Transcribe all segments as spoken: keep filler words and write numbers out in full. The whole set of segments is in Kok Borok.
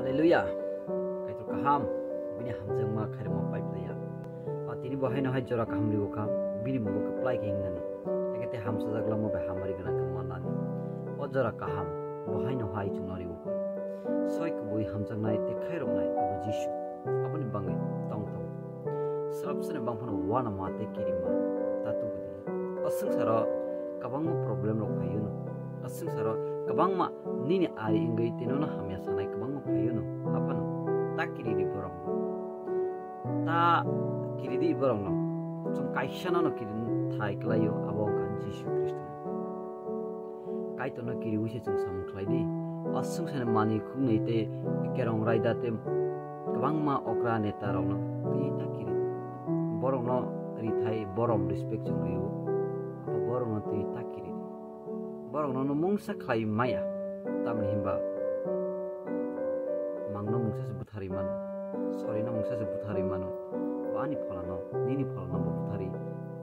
Haleluya. Kaitor kaham, bini hamjakma khairokma pai phlaiya. A tini bo haino hai jora kaham riwo kha, bini mungo kwplai khe hingnani. Eke te hamsajak langma bai hamari gwnang khe mannani. O jora kaham, bo haino hai chwngno riwo kha. Soi kubui hamjaknai tei khairoknai abo Jisu. Aboni bangwi tong tong. Swrapsani bangphano uanama tei kirima ta tubudi. O swngcharo kwbangma problem rok phaiyuno. O swngcharo kwbangma nini ari wngwi tei nono hamya sanai kwbangma phaiyuno. Aphano ta kiridi borokno. Ta kiridi borokno. Chwng kaisa nono kiri thai kwlaio, abo wngkha Jisu Khristo. Kaitorno kiriwi se chwng samung khlai di. O swngchani manwi khuknwi tei kerong raida tei kwbangma okra neta rokno twi ta kiri. Borokno rithai borom respect chwng rw-o. Abo borokno twi ta kiri di. Borokno no mungsa khlai maya. Tamni hwnba mangno mungsa se butharwi mano. Sorino mungsa se butharwi mano. Bo ani pholano, nini pholano bo butharwi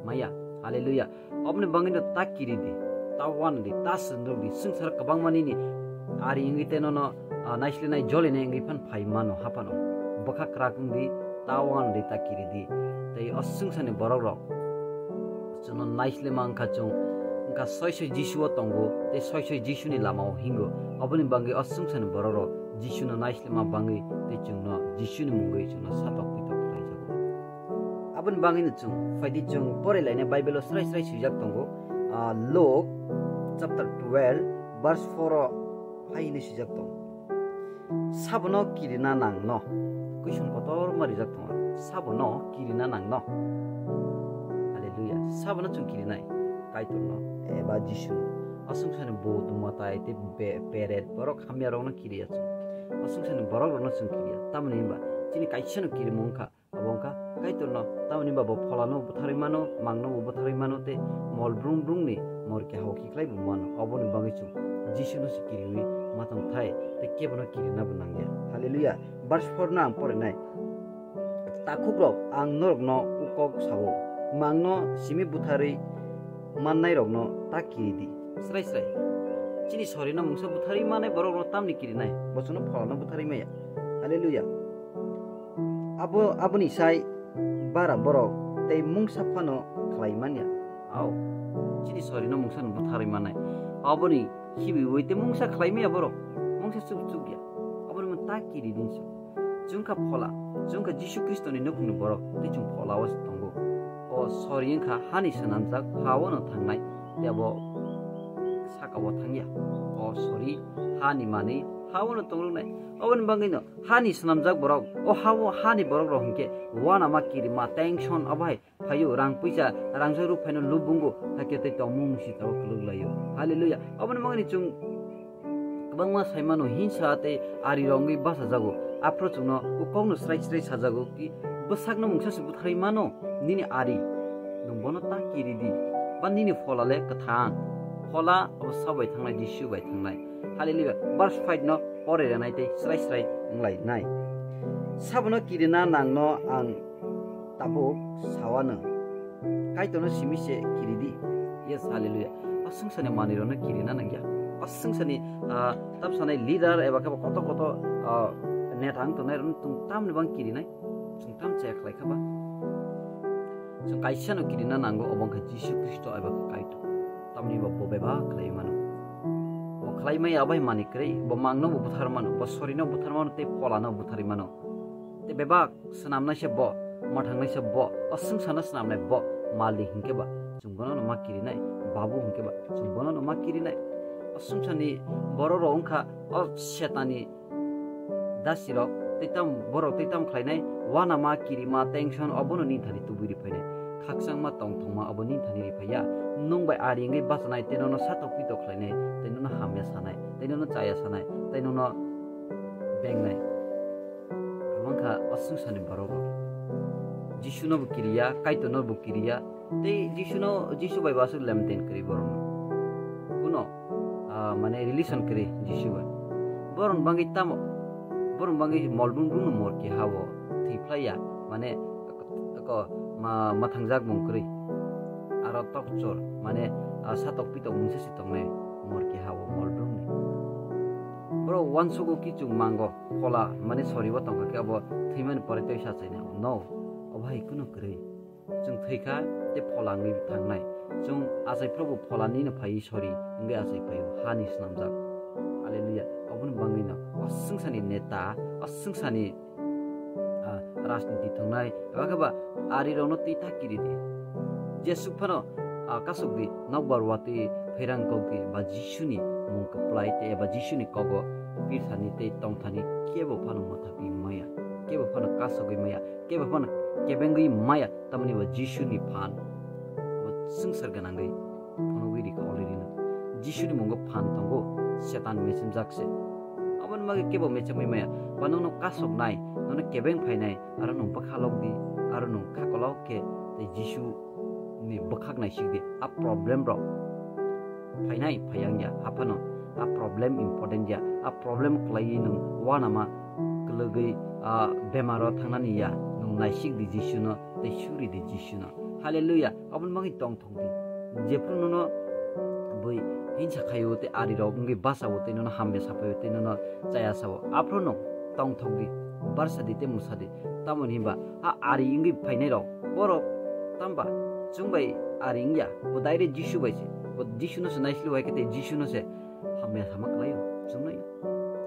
maya. Haleluya. Oboni bangwino ta kiri di, ta wan di, ta swnrwk di, swngchar kwbangma nini ari wngwi tei nono, ah, naislenai jolinai wngwi phan phai mano haphano. Bwkha kwrak wng di, ta wan di, ta kiri di. Tei o swngcharni borok rok chwngno naislema wngkha chwng, wngkha soi soi Jisu o tongo tei soi soi Jisuni lama o hingo. Oboni bangwi o swngcharni borok rok Jisuno naislema bangwi tei chwngno Jisuni mungwi chwngno satok pitok khlai jago. Aboni bangwino chwng phaidi chwng pore lainai Bible o srai srai swijak tongo. Ah, Luke chapter twelve verse four o hai hwnwi swijak tongo. Sabono kirina nangno. Question kotorma rijak tongo. Sabono kirina nangno. Hallelujah. Sabono chwng kirinai. Kaitorno eba Jisuno. Aswngsani bot matai tei be-, peret borok hamya rokno kiriya chwng. Aswngsani borok rokno chwng kiriya. Tamoni hwnba chini kaisano kirimung wngkha. Abo wngkha Kaitorno, tamoni ba bo pholano butharwi mano, mangno bo butharwi mano tei mol brung brungni mor kehao khiklai bo mano. Oboni bagwi chwng Jisuno se kiriwi ma tong thai tei kebono kirina bo nangya. Hallelujah. Verse four no ang porinai. Takhukrok, ang norokno ukok sao, mangno simi butharwi mannairokno ta kiri di. Srai srai. Chini sorino mungsa butharwi mannai borokno tamni kirinai, bo chwngno pholano butharwi maya. Hallelujah. Abo, aboni sai bara borok tei mungsa phano khlai manya. Ao, chini sorino mungsa no butharwi mannai. Aboni khibiwi tei mungsa khlai maya borok. Mungsa chuk chuk ya. Aboni mung ta kiri din se. Chwngkha phola, chwngkha Jisu Khristoni nukhungni borok, tei chwng phola o tongo. O sori wngkha hani swnamjak, ha-o no thangnai, tei abo saka-o thangya. O sori hani manwi ha-o no tongrwnai. Oboni bagwino hani swnamjak borok, o ha-o hani borok rok hinkhe uanama kirima, tension, obo hai phaio, rang puisa, rangchak ruk phaino lubungo, hakhe tei tongmung sitao kwlwk laio. Hallelujah. Oboni bagwino chwng kwbangma saimano hinsa tei ari rongwi bachajago. Aphuru chwngno o kokno srai srai sajago ki bwsakno mungsa se butharwi mano nini ari. Nwng bono ta kiri di. Ba nini phola le kwthang. Phola abo sa bai thangnai, Jisu bai thangnai. Hallelujah. Verse five no pore renai tei srai srai wnglainai. Sabono kirina nangno ang tabuk sawano. Kaitorno simi se kiri di. Yes, hallelujah. O swngcharni manwirokno kirina nangya. O swngcharni, ah, tap sanai leader eba khe koto koto, ah, neta wng tongnai rokno chwng tamni bang kirinai? Chwng tam chaya khlai kha ba? Chwng kaisano kirina nango, obo wngkha Jisu Khristo eba khe Kaitor. Tamni bo bo bebak khlai mano. Bo khlai maya bai manwi kwrwi, bo mangno bo buthar mano, bo sorino buthar mano tei pholano butharwi mano. Tei bebak swnamnai se bo, mwthangnaisa bo, o swngcharno swnamnai bo, malik hinkhe ba chwng bono no ma kirinai, babu hinkhe ba chwng bono no ma kirinai. O swngcharni borok rok wngkha o Setani dasirok, tei tam borok tei tam khlainai, uanama, kirima, tension, obono nini thani tubui riphainai. Khakchangma tongthokma obo nini thani riphaiya. Nwng bai ari wngwi bachanai, tei nono satok pitok khlainai, tei nono hamya sanai, tei nono chaya sanai, tei nono bengnai. Abo wngkha o swngcharni borok rok. Jisuno bo kiriya, Kaitorno bo kiriya, tei Jisuno, Jisu bai bo aswk lemten kwrwi borokno. Kuno, ah, mane relation kwrwi Jisu bai. Borokni bangwi tamo, borokni bangwi mol brung brungno mor keha-o thwi phlaiya, mane ko, ma, mwthangjak mung kwrwi. Aro tokchor, mane, ah, satok pitok mungsa se tongnai mor keha-o mol brungni. Borok uansugo kichung mango, phola mane soribo tongkha khe abo thwimani pore tei sachaina. No, obo hai kunu kwrwi. Chwng thwikha tei phola wngwi thangnai. Chwng achai phuru bo phola nino phaiwi sori wngwi achai phaio, hani swnamjak. Hallelujah. Oboni bangwino o swngcharni neta, o swngcharni ah, rajniti thwngnai, eba khe ba arirokno twi ta kiri di. Jesuk phano, ah, kasuk di, nokbar watwi phairang kok di, ba Jisuni mung kwplai tei eba Jisuni kogo pirthani tei tongthani kebo phano mwthagwi maya, kebo phano kasugwi maya, kebo phano kebengwi maya, tamni ba Jisuni phan abo swngchar gwnangwi phunugwi rikha already no. Jisuni mungo phan tongo, Setan mechimjak se. Aboni bagwi kebo mechimwi maya, ba nono kasoknai, nono kebeng phainai, aro nwng bwkha lok di, aro nwng kha kolok khe tei Jisu ni bwkhak naisik di. A problem rok phainai phaiya wngya, aphano a problem important ya, a problem kwlaiwi nwng uanama kwlwgwi, ah, bemaro thangnani ya, nwng naisik di Jisuno tei suri di Jisuno. Hallelujah. Aboni bagwi tongthok di. Jephru nono bui hinsa khaio tei arirok wngwi bachawo tei nono hamya saphaio tei nono chaya sao. Aphuru no tongthok di, barsa di tei musa di. Tamoni hinba a ari wngwi phainai rok borok tamba chwng bai ari wngya. Bo direct Jisu bai se. Bo Jisu no se naisli wai khe tei Jisu no se hamya sama kwlaio. Chwng no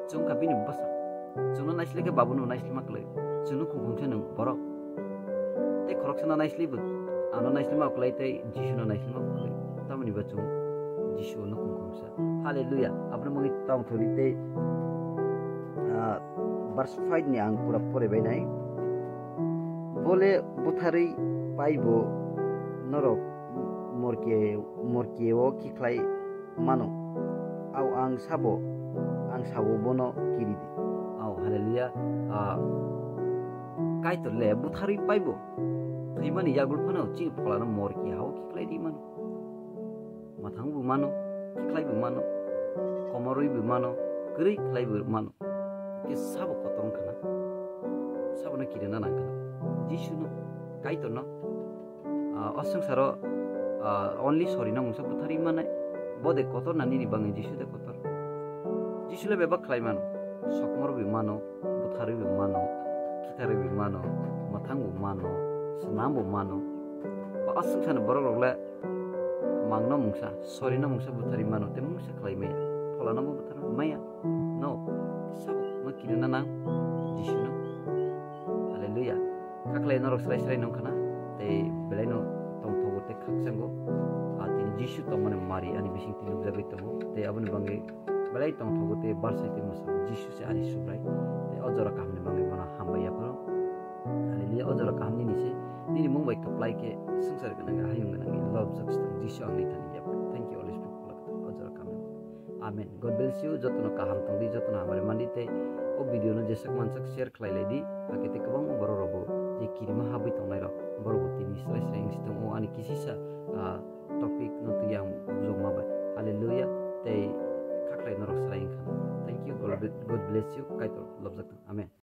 chwng kha bini bwsa. Chwngno naisle khe babuno naisle ma kwlai. Chwngno khungkhung se nwng borok. Tei khoroksa no naisle bo, ano naisle ma kwlai tei Jisu no naisle ma kwlai. Tamoni ba chwng Jisu no khungkhung sa. Hallelujah. Aboni mungwi tongthok di tei, ah, verse five ni ang pura pore bai nai. Bole butharwi paibo norok morke, morke o khikhlai mano. Au ang sabo, ang sabo bono kiri di. Au, hallelujah. Ah, Kaitor le butharwi paibo. Thwimani yagul phano chini pholano morke hao khiklai di mano. Mathang bo mano, khiklai bo mano, komorwi bo mano, kwrwi khlai bo mano. Ke sabo kotor wngkha na? Sabo no kirina nang kha na? Jisu no, Kaitor no. Ah, o swngcharo, ah, only sori no mungsa butharwi manai. Bo de kotor na nini bangwi Jisu de kotor. Jisu le bebak khlai mano. Sokmor bo mano, butharwi bo mano, khitarwi bo mano, mathang bo mano, swnam bo mano. Ba o swngcharni borok rok le mangno mungsa, sorino mungsa butharwi mano, tei mungsa khlai maya. Pholano bo butharwi maya. No, sabo no kirina nang Jisu no. Hallelujah. Khaklai norok srai srai nong khana, tei belai no tongthogo tei khakchango. Ah, tini Jisu tongmani mari ani bising tini nukjagwi tongo, tei aboni bangwi belai tongthogo tei barsai tei mwsang Jisu se ani Subrai. Tei o jora kahamni bangwi bono hambai yapharo. Hallelujah, o jora kaham nini se, nini mung bai kwplai khe swngchar gwnangwi hayung gwnangwi lobjak se tong Jisu angni thani yapharo. Thank you, Holy Spirit, o jora kahamni. Amen. God bless you. Jotono kaham tongdi, jotono hamari mandi tei o video no jeswk mansak share khlai lai di. Hakhe tei kwbangma borok rok bo je kirima habwi tongnai rok, borok bo tini srai srai wngsi tongo. Ani kisisa, ah, topic no twi ang bujokma bai. Hallelujah. Tei khaklai norok srai wngkha. Thank you. God, God bless you. Kaitor lobjak tong. Amen.